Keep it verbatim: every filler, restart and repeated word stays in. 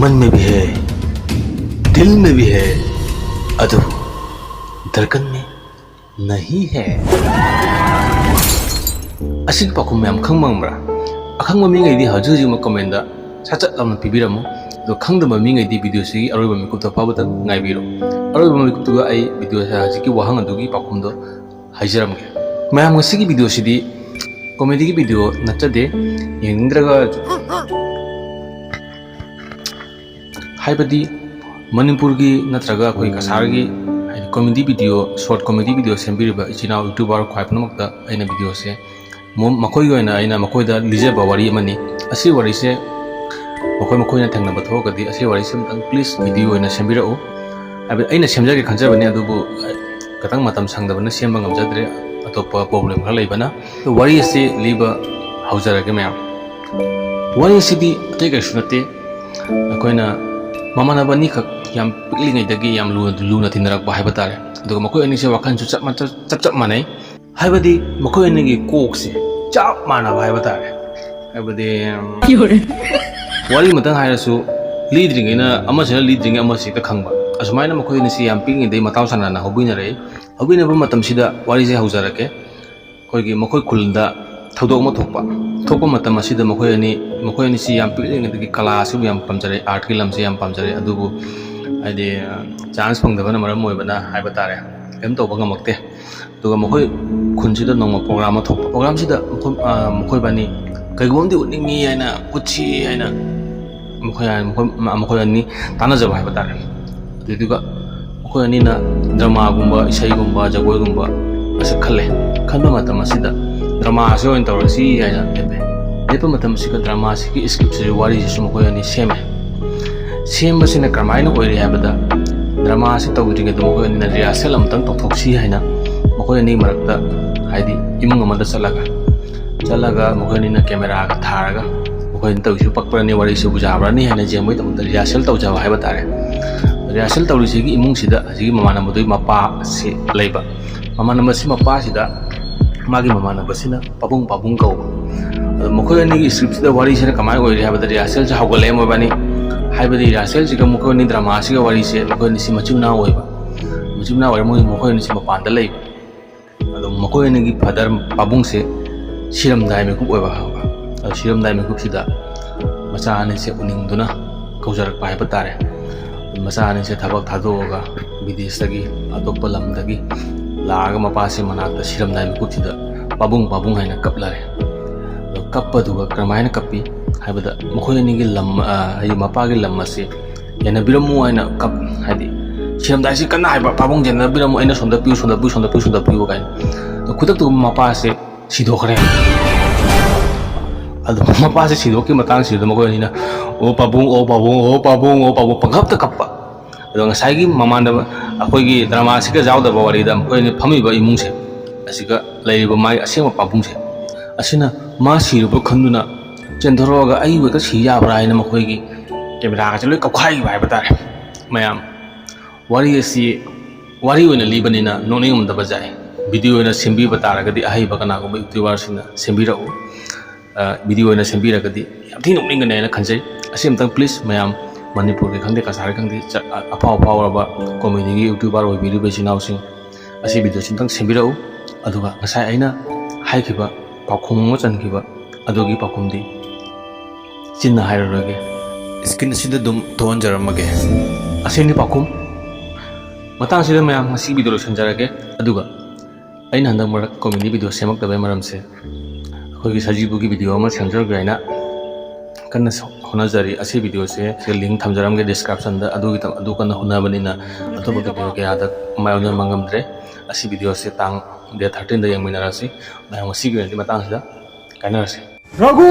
मन में भी है, दिल में भी है, अदबू धड़कन में नहीं है. ꯑꯁꯤꯒꯤ ꯄꯥꯎꯈꯨꯝ ꯃꯌꯥꯝ ꯈꯪꯕ ꯉꯝꯕ꯭ꯔꯥ? ꯑꯈꯪꯕ ꯃꯤꯉꯩꯗꯤ ꯍꯧꯖꯤꯛ ꯍꯧꯖꯤꯛꯃꯛ ꯀꯃꯦꯟꯗ ꯁꯠ ꯁꯠ ꯂꯥꯎꯅ ꯄꯤꯕꯤꯔꯝꯃꯨ. ꯑꯗꯣ ꯈꯪꯗꯕ ꯃꯤꯉꯩꯗꯤ ꯚꯤꯗꯤꯑꯣꯁꯤꯒꯤ ꯑꯔꯣꯏꯕ ꯃꯤꯀꯨꯞꯇ ꯐꯥꯎꯕꯗ ꯉꯥꯏꯕꯤꯔꯣ. ꯑꯔꯣꯏꯕ ꯃꯤꯀꯨꯞꯇꯨꯒ ꯑꯩ ꯚꯤꯗꯤꯑꯣ ꯍꯧꯖꯤꯛꯀꯤ ꯋꯥꯍꯪ ꯑꯗꯨꯒꯤ ꯄꯥꯎꯈꯨꯝꯗꯣ ꯍꯥꯏꯖꯔꯝꯒꯦ. ꯃꯌꯥꯝ, ꯉꯁꯤꯒꯤ ꯚꯤꯗꯤꯑꯣꯁꯤꯗꯤ ꯀꯣꯃꯦꯗꯤꯒꯤ ꯚꯤꯗꯤꯑꯣ ꯅꯠꯆꯗꯦ. ꯌꯦꯡꯅꯤꯡꯗ꯭ꯔꯒ, ꯍꯥꯏꯕꯗꯤ ꯃꯅꯤꯄꯨꯔꯒꯤ ꯅꯠꯇ꯭ꯔꯒ ꯑꯩꯈꯣꯏ ꯀꯁꯥꯔꯒꯤ, ꯍꯥꯏꯗꯤ comedy video, short comedy video ꯁꯦꯝꯕꯤꯔꯤꯕ ꯏꯆꯤꯟ ꯏꯅꯥꯎ ꯌꯨꯇ꯭ꯌꯨꯕꯔ ꯈ꯭ꯋꯥꯏ ꯄꯨꯝꯅꯃꯛꯇ ꯑꯩꯅ ꯚꯤꯗꯤꯑꯣꯁꯦ ꯃꯣ-, ꯃꯈꯣꯏꯒꯤ ꯑꯣꯏꯅ ꯑꯩꯅ ꯃꯈꯣꯏꯗ ꯂꯤꯖꯕ ꯋꯥꯔꯤ ꯑꯃꯅꯤ. ꯑꯁꯤ ꯋꯥꯔꯤꯁꯦ ꯃꯈꯣꯏ ꯃꯈꯣꯏꯅ ꯊꯦꯡꯅꯕ ꯊꯣꯛꯑꯒꯗꯤ ꯑꯁꯤ ꯋꯥꯔꯤꯁꯦ ꯑꯃꯨꯛꯇꯪ ꯄ꯭ꯂꯤꯖ ꯚꯤꯗꯤꯑꯣ ꯑꯣꯏꯅ ꯁꯦꯝꯕꯤꯔꯛꯎ. ꯍꯥꯏꯕꯗꯤ ꯑꯩꯅ ꯁꯦꯝꯖꯒꯦ ꯈꯟꯖꯕꯅꯤ, ꯑꯗꯨꯕꯨ ꯈꯤꯇꯪ ꯃꯇꯝ ꯁꯪꯗꯕꯅ ꯁꯦꯝꯕ ꯉꯝꯖꯗ꯭ꯔꯦ, ꯑꯇꯣꯞꯄ ꯄ꯭ꯔꯣꯕ꯭ꯂꯦꯝ ꯈꯔ ꯂꯩꯕꯅ. ꯑꯗꯣ ꯋꯥꯔꯤ ꯑꯁꯤ ꯂꯤꯕ ꯍꯧꯖꯔꯒꯦ ꯃꯌꯥꯝ. ꯋꯥꯔꯤ ꯑꯁꯤꯗꯤ ꯑꯇꯩ ꯀꯩꯁꯨ ꯅꯠꯇꯦ, ꯑꯩꯈꯣꯏꯅ ꯃꯃꯥꯟꯅꯕ ꯑꯅꯤꯈꯛ ꯌꯥꯝ ꯄꯤꯛꯂꯤꯉꯩꯗꯒꯤ ꯌꯥꯝ ꯂꯨꯅ, ꯂꯨꯅ ꯇꯤꯟꯅꯔꯛꯄ ꯍꯥꯏꯕ ꯇꯥꯔꯦ. ꯑꯗꯨꯒ ꯃꯈꯣꯏ ꯑꯅꯤꯁꯦ ꯋꯥꯈꯜꯁꯨ ꯆꯞ ꯃ-, ꯆꯞ, ꯆꯞ ꯃꯥꯟꯅꯩ. ꯍꯥꯏꯕꯗꯤ ꯃꯈꯣꯏ ꯑꯅꯤꯒꯤ ꯀꯣꯛꯁꯦ ꯆꯞ ꯃꯥꯟꯅꯕ ꯍꯥꯏꯕ ꯇꯥꯔꯦ. ꯍꯥꯏꯕꯗꯤ, ꯎꯝ, ꯋꯥꯔꯤ ꯑꯃꯇꯪ ꯍꯥꯏꯔꯁꯨ, ꯂꯤꯗ꯭ꯔꯤꯉꯩꯅ ꯑꯃꯁꯤꯅ ꯂꯤꯗ꯭ꯔꯤꯉꯩ ꯑꯃꯁꯤ ꯍꯦꯛꯇ ꯈꯪꯕ. ꯑꯁꯨꯃꯥꯏꯅ ꯃꯈꯣꯏ ꯑꯅꯤꯁꯤ ꯌꯥꯝ ꯄꯤꯛꯂꯤꯉꯩꯗꯒꯤ ꯃꯇꯥꯎ ꯁꯥꯟꯅꯅ ꯍꯧꯕꯤꯅꯔꯛꯏ. ꯍꯧꯕꯤꯅꯕ ꯃꯇꯝꯁꯤꯗ ꯋꯥꯔꯤꯁꯦ ꯍꯧꯖꯔꯛꯀꯦ. ꯑꯩꯈꯣꯏꯒꯤ ꯃꯈꯣꯏ ꯈꯨꯜꯗ ꯊꯧꯗꯣꯛ ꯑꯃ ꯊꯣꯛꯄ꯫ ꯊꯣꯛꯄ ꯃꯇꯝ ꯑꯁꯤꯗ ꯃꯈꯣꯏ ꯑꯅꯤ, ꯃꯈꯣꯏ ꯑꯅꯤꯁꯤ ꯌꯥꯝ ꯄꯤꯛꯂꯤꯉꯩꯗꯒꯤ ꯀꯂꯥ ꯑꯁꯤꯕꯨ ꯌꯥꯝ ꯄꯥꯝꯖꯔꯛꯏ, ꯑꯥꯔꯠꯀꯤ ꯂꯝꯁꯤ ꯌꯥꯝ ꯄꯥꯝꯖꯔꯛꯏ꯫ ꯑꯗꯨꯕꯨ ꯍꯥꯏꯗꯤ, ꯆꯥꯟꯁ ꯐꯪꯗꯕꯅ ꯃꯔꯝ ꯑꯣꯏꯕꯅ ꯍꯥꯏꯕ ꯇꯥꯔꯦ, ꯀꯔꯤꯝ ꯇꯧꯕ ꯉꯝꯃꯛꯇꯦ꯫ ꯑꯗꯨꯒ ꯃꯈꯣꯏ ꯈꯨꯟꯁꯤꯗ ꯅꯣꯡꯃ ꯄ꯭ꯔꯣꯒ꯭ꯔꯥꯝ ꯑꯃ ꯊꯣꯛꯄ꯫ ꯄ꯭ꯔꯣꯒ꯭ꯔꯥꯝꯁꯤꯗ ꯃꯈꯣꯏ, ꯑ, ꯃꯈꯣꯏꯕꯥꯅꯤ ꯀꯩꯒꯨꯝꯕ ꯑꯃꯗꯤ ꯎꯠꯅꯤꯡꯉꯤ ꯍꯥꯏꯅ, ꯎꯠꯁꯤ ꯍꯥꯏꯅ ꯃꯈꯣꯏ, ꯃꯈꯣꯏ, ꯃꯈꯣꯏ ꯑꯅꯤ ꯇꯥꯟꯅꯖꯕ ꯍꯥꯏꯕ ꯇꯥꯔꯦ꯫ ꯑꯗꯨꯗꯨꯒ ꯃꯈꯣꯏ ꯑꯅꯤꯅ ꯗ꯭ꯔꯃꯥꯒꯨꯝꯕ, ꯏꯁꯩꯒꯨꯝꯕ, ꯖꯒꯣꯏꯒꯨꯝꯕ ꯑꯁꯤ ꯈꯜꯂꯦ꯫ ꯈꯟꯕ ꯃꯇꯝ ꯑꯁꯤꯗ ꯗ꯭ꯔꯃꯥ ꯑꯁꯤ ꯑꯣꯏꯅ ꯇꯧꯔꯁꯤ ꯍꯥꯏꯅ ꯂꯦꯞꯄꯦ꯫ ꯂꯦꯞꯄ ꯃꯇꯝ ꯑꯁꯤꯗ ꯗ꯭ꯔꯃꯥꯁꯤꯒꯤ ꯁ꯭ꯀ꯭ꯔꯤꯞꯁꯤꯁꯨ, ꯋꯥꯔꯤꯁꯤꯁꯨ ꯃꯈꯣꯏ ꯑꯅꯤ ꯁꯦꯝꯃꯦ꯫ ꯁꯦꯝꯕꯁꯤꯅ ꯀꯔꯝꯍꯥꯏꯅ ꯑꯣꯏꯔꯤ ꯍꯥꯏꯕꯗ, ꯗ꯭ꯔꯃꯥꯁꯤ ꯇꯧꯗ꯭ꯔꯤꯉꯩꯗ ꯃꯈꯣꯏ ꯑꯅꯤꯅ ꯔꯤꯍꯥꯔꯁꯦꯜ ꯑꯃꯇꯪ ꯇꯧꯊꯣꯛꯁꯤ ꯍꯥꯏꯅ ꯃꯈꯣꯏ ꯑꯅꯤ ꯃꯔꯛꯇ, ꯍꯥꯏꯗꯤ ꯏꯃꯨꯡ ꯑꯃꯗ ꯆꯠꯂꯒ, ꯆꯠꯂꯒ ꯃꯈꯣꯏ ꯑꯅꯤꯅ ꯀꯦꯃꯦꯔꯥꯒ ꯊꯥꯔꯒ, ꯃꯈꯣꯏ ꯑꯅꯤ ꯇꯧꯔꯤꯁꯤꯕꯨ ꯄꯛꯄ꯭ꯔꯅꯤ, ꯋꯥꯔꯤꯁꯤꯕꯨ ꯌꯥꯕ꯭ꯔꯅꯤ ꯍꯥꯏꯅ ꯌꯦꯡꯕꯒꯤꯗꯃꯛꯇ ꯔꯤꯍꯥꯔꯁꯦꯜ ꯇꯧꯖꯕ ꯍꯥꯏꯕ ꯇꯥꯔꯦ꯫ ꯔꯤꯍꯥꯔꯁꯦꯜ ꯇꯧꯔꯤꯁꯤꯒꯤ ꯏꯃꯨꯡꯁꯤꯗ ꯍꯧꯖꯤꯛꯀꯤ ꯃꯃꯥꯟꯅꯕꯗꯨꯒꯤ ꯃꯄꯥꯁꯤ ꯂꯩꯕ꯫ ꯃꯃꯥꯟꯅꯕꯁꯤ ꯃꯄꯥꯁꯤꯗ ꯃꯥꯒꯤ ꯃꯃꯥꯟꯅꯕꯁꯤꯅ ꯄꯥꯕꯨꯡ, ꯄꯥꯕꯨꯡ ꯀꯧꯕ꯫ ꯑꯗꯣ ꯃꯈꯣꯏ ꯑꯅꯤꯒꯤ ꯁ꯭ꯀ꯭ꯔꯤꯞꯁꯤꯗ ꯋꯥꯔꯤꯁꯤꯅ ꯀꯃꯥꯏꯅ ꯑꯣꯏꯔꯤ ꯍꯥꯏꯕꯗ, ꯔꯤꯍꯥꯔꯁꯦꯜꯁꯦ ꯍꯧꯒꯠꯂꯛꯑꯦ ꯃꯣꯏꯕꯥꯅꯤ꯫ ꯍꯥꯏꯕꯗꯤ ꯔꯥꯁꯦꯜꯁꯤꯒ ꯃꯈꯣꯏ ꯑꯅꯤ ꯗ꯭ꯔꯃꯥꯁꯤꯒ ꯋꯥꯔꯤꯁꯦ, ꯃꯈꯣꯏ ꯑꯅꯤꯁꯤ ꯃꯆꯤꯟ ꯃꯅꯥꯎ ꯑꯣꯏꯕ, ꯃꯆꯤꯟ ꯃꯅꯥꯎ ꯑꯣꯏꯔ ꯃꯣꯏ, ꯃꯈꯣꯏ ꯑꯅꯤꯁꯤ ꯃꯄꯥꯟꯗ ꯂꯩꯕ꯫ ꯑꯗꯣ ꯃꯈꯣꯏ ꯑꯅꯤꯒꯤ ꯐꯥꯗꯔ ꯄꯥꯕꯨꯡꯁꯦ ꯁꯤꯔꯝꯗꯥꯏ ꯃꯤꯀꯨꯞ ꯑꯣꯏꯕ ꯈꯪꯕ꯭ꯔꯥ? ꯑꯗꯣ ꯁꯤꯔꯝꯗꯥꯏ ꯃꯤꯀꯨꯞꯁꯤꯗ ꯃꯆꯥ ꯑꯅꯤꯁꯦ ꯎꯅꯤꯡꯗꯨꯅ ꯀꯧꯖꯔꯛꯄ ꯍꯥꯏꯕ ꯇꯥꯔꯦ꯫ ꯃꯆꯥ ꯑꯅꯤꯁꯦ ꯊꯕꯛ ꯊꯥꯗꯣꯛꯑꯒ ꯕꯤꯗꯦꯁꯇꯒꯤ, ꯑꯇꯣꯞꯄ ꯂꯝꯗꯒꯤ ꯂꯥꯛꯑꯒ ꯃꯄꯥꯁꯦ ꯃꯅꯥꯛꯇ ꯁꯤꯔꯝꯗꯥꯏ ꯃꯤꯀꯨꯞꯁꯤꯗ "ꯄꯥꯕꯨꯡ, ꯄꯥꯕꯨꯡ" ꯍꯥꯏꯅ ꯀꯞꯂꯔꯦ꯫ ꯑꯗꯣ ꯀꯞꯄꯗꯨꯒ ꯀꯔꯝꯍꯥꯏꯅ ꯀꯞꯄꯤ ꯍꯥꯏꯕꯗ, ꯃꯈꯣꯏ ꯑꯅꯤꯒꯤ ꯂꯝ, ꯑ, ꯍꯥꯏꯗꯤ ꯃꯄꯥꯒꯤ ꯂꯝ ꯑꯁꯦ ꯌꯦꯟꯅꯕꯤꯔꯝꯃꯨ ꯍꯥꯏꯅ ꯀꯞ-, ꯍꯥꯏꯗꯤ ꯁꯤꯔꯝꯗꯥꯏꯁꯤ ꯀꯟꯅ ꯍꯥꯏꯕ, "ꯄꯥꯕꯨꯡ ꯌꯦꯟꯅꯕꯤꯔꯝꯃꯨ, ꯑꯩꯅ ꯁꯣꯝꯗ ꯄꯤꯌꯨ, ꯁꯣꯝꯗ ꯄꯤꯌꯨ, ꯁꯣꯝꯗ ꯄꯤꯌꯨ, ꯁꯣꯝꯗ ꯄꯤꯌꯨ" ꯀꯥꯏꯅ꯫ ꯑꯗꯣ ꯈꯨꯗꯛꯇꯨ ꯃꯄꯥꯁꯦ ꯁꯤꯗꯣꯛꯈ꯭ꯔꯦ꯫ ꯑꯗꯣ ꯃꯄꯥꯁꯦ ꯁꯤꯗꯣꯛꯈꯤ ꯃꯇꯥꯡꯁꯤꯗ ꯃꯈꯣꯏ ꯑꯅꯤꯅ, "ꯑꯣ ꯄꯥꯕꯨꯡ, ꯑꯣ ꯄꯥꯕꯨꯡ, ꯑꯣ ꯄꯥꯕꯨꯡ, ꯑꯣ ꯄꯥꯕꯨꯡ", ꯄꯪꯀꯞꯇ ꯀꯞꯄ꯫ ꯑꯗꯣ ꯉꯁꯥꯏꯒꯤ ꯃꯃꯥꯟꯅꯕ, ꯑꯩꯈꯣꯏꯒꯤ ꯗ꯭ꯔꯃꯥꯁꯤꯒ ꯌꯥꯎꯗꯕ ꯋꯥꯔꯤꯗ, ꯃꯈꯣꯏ ꯑꯅꯤ ꯐꯝꯃꯤꯕ ꯏꯃꯨꯡꯁꯦ ꯑꯁꯤꯒ ꯂꯩꯔꯤꯕ ꯃꯥꯒꯤ ꯑꯁꯦꯡꯕ ꯄꯥꯕꯨꯡꯁꯦ ꯑꯁꯤꯅ ꯃꯥ ꯁꯤꯔꯕ ꯈꯪꯗꯨꯅ ꯆꯦꯟꯊꯣꯔꯛꯑꯒ ꯑꯩꯕꯨ ꯍꯦꯛꯇ ꯁꯤ ꯌꯥꯕ꯭ꯔꯥ ꯍꯥꯏꯅ ꯃꯈꯣꯏꯒꯤ ꯀꯦꯃꯦꯔꯥꯒꯁꯦ ꯂꯣꯏ ꯀꯞꯈꯥꯏꯈꯤꯕ ꯍꯥꯏꯕ ꯇꯥꯔꯦ꯫ ꯃꯌꯥꯝ, ꯋꯥꯔꯤ ꯑꯁꯤ ꯋꯥꯔꯤ ꯑꯣꯏꯅ ꯂꯤꯕꯅꯤꯅ ꯅꯣꯛꯅꯤꯡꯉꯝꯗꯕ ꯌꯥꯏ꯫ ꯚꯤꯗꯤꯑꯣ ꯑꯣꯏꯅ ꯁꯦꯝꯕꯤꯕ ꯇꯥꯔꯒꯗꯤ ꯑꯍꯩꯕ ꯀꯅꯥꯒꯨꯝꯕ ꯌꯨꯇ꯭ꯌꯨꯕꯔꯁꯤꯡꯅ ꯁꯦꯝꯕꯤꯔꯛꯎ꯫ ꯑ, ꯚꯤꯗꯤꯑꯣ ꯑꯣꯏꯅ ꯁꯦꯝꯕꯤꯔꯒꯗꯤ ꯌꯥꯝ ꯊꯤ ꯅꯣꯛꯅꯤꯡꯒꯅꯤ ꯍꯥꯏꯅ ꯈꯟꯖꯩ꯫ ꯑꯁꯤ ꯑꯝꯇꯪ please ꯃꯌꯥꯝ, ꯃꯅꯤꯄꯨꯔꯒꯤ ꯈꯪꯗꯦ, ꯀꯁꯥꯔꯒꯤ ꯈꯪꯗꯦ, ꯆ-, ꯑ-, ꯑꯐꯥꯎ ꯑꯐꯥꯎꯔꯕ ꯀꯣꯃꯦꯗꯤꯒꯤ ꯌꯨꯇ꯭ꯌꯨꯕꯔ ꯑꯣꯏꯕꯤꯔꯤꯕ ꯏꯆꯤꯟ ꯏꯅꯥꯎꯁꯤꯡ, ꯑꯁꯤ ꯚꯤꯗꯤꯑꯣꯁꯤ ꯑꯝꯇꯪ ꯁꯦꯝꯕꯤꯔꯛꯎ꯫ ꯑꯗꯨꯒ ꯉꯁꯥꯏ ꯑꯩꯅ ꯍꯥꯏꯈꯤꯕ ꯄꯥꯎꯈꯨꯝ ꯑꯃ ꯆꯟꯈꯤꯕ ꯑꯗꯨꯒꯤ ꯄꯥꯎꯈꯨꯝꯗꯤ ꯆꯤꯟꯅ ꯍꯥꯏꯔꯔꯣꯏꯒꯦ, screen ꯑꯁꯤꯗ ꯑꯗꯨꯝ ꯊꯣꯛꯍꯟꯖꯔꯝꯃꯒꯦ꯫ ꯑꯁꯤꯅꯤ ꯄꯥꯎꯈꯨꯝ꯫ ꯃꯇꯥꯡꯁꯤꯗ ꯃꯌꯥꯝ, ꯉꯁꯤ ꯚꯤꯗꯤꯑꯣ ꯂꯣꯏꯁꯤꯟꯖꯔꯒꯦ꯫ ꯑꯗꯨꯒ ꯑꯩꯅ ꯍꯟꯗꯛ ꯃꯔꯛ ꯀꯣꯃꯦꯗꯤ ꯚꯤꯗꯤꯑꯣ ꯁꯦꯝꯃꯛꯇꯕꯩ ꯃꯔꯝꯁꯦ, ꯑꯩꯈꯣꯏꯒꯤ ꯁꯖꯤꯕꯨꯒꯤ ꯚꯤꯗꯤꯑꯣ ꯑꯃ ꯁꯦꯝꯖꯔꯛꯀꯦ ꯍꯥꯏꯅ ꯀꯟꯅ ꯍꯣꯠꯅꯖꯔꯤ꯫ ꯑꯁꯤ ꯚꯤꯗꯤꯑꯣꯁꯦ link ꯊꯝꯖꯔꯝꯒꯦ descriptionꯗ, ꯑꯗꯨꯒꯤ, ꯑꯗꯨ ꯀꯟꯅ ꯍꯣꯠꯅꯕꯅꯤꯅ ꯑꯇꯣꯞꯄ ꯚꯤꯗꯤꯑꯣ ꯀꯌꯥꯗ ꯃꯥꯏ ꯑꯣꯟꯁꯤꯟꯕ ꯉꯝꯗ꯭ꯔꯦ꯫ ꯑꯁꯤ ꯚꯤꯗꯤꯑꯣꯁꯦ ꯇꯥꯡ date thirteenꯗ ꯌꯦꯡꯃꯤꯟꯅꯔꯁꯤ꯫ ꯃꯌꯥꯝ, ꯉꯁꯤꯒꯤ ꯑꯣꯏꯅꯗꯤ ꯃꯇꯥꯡꯁꯤꯗ ꯀꯥꯏꯅꯔꯁꯤ꯫ ꯔꯘꯨ!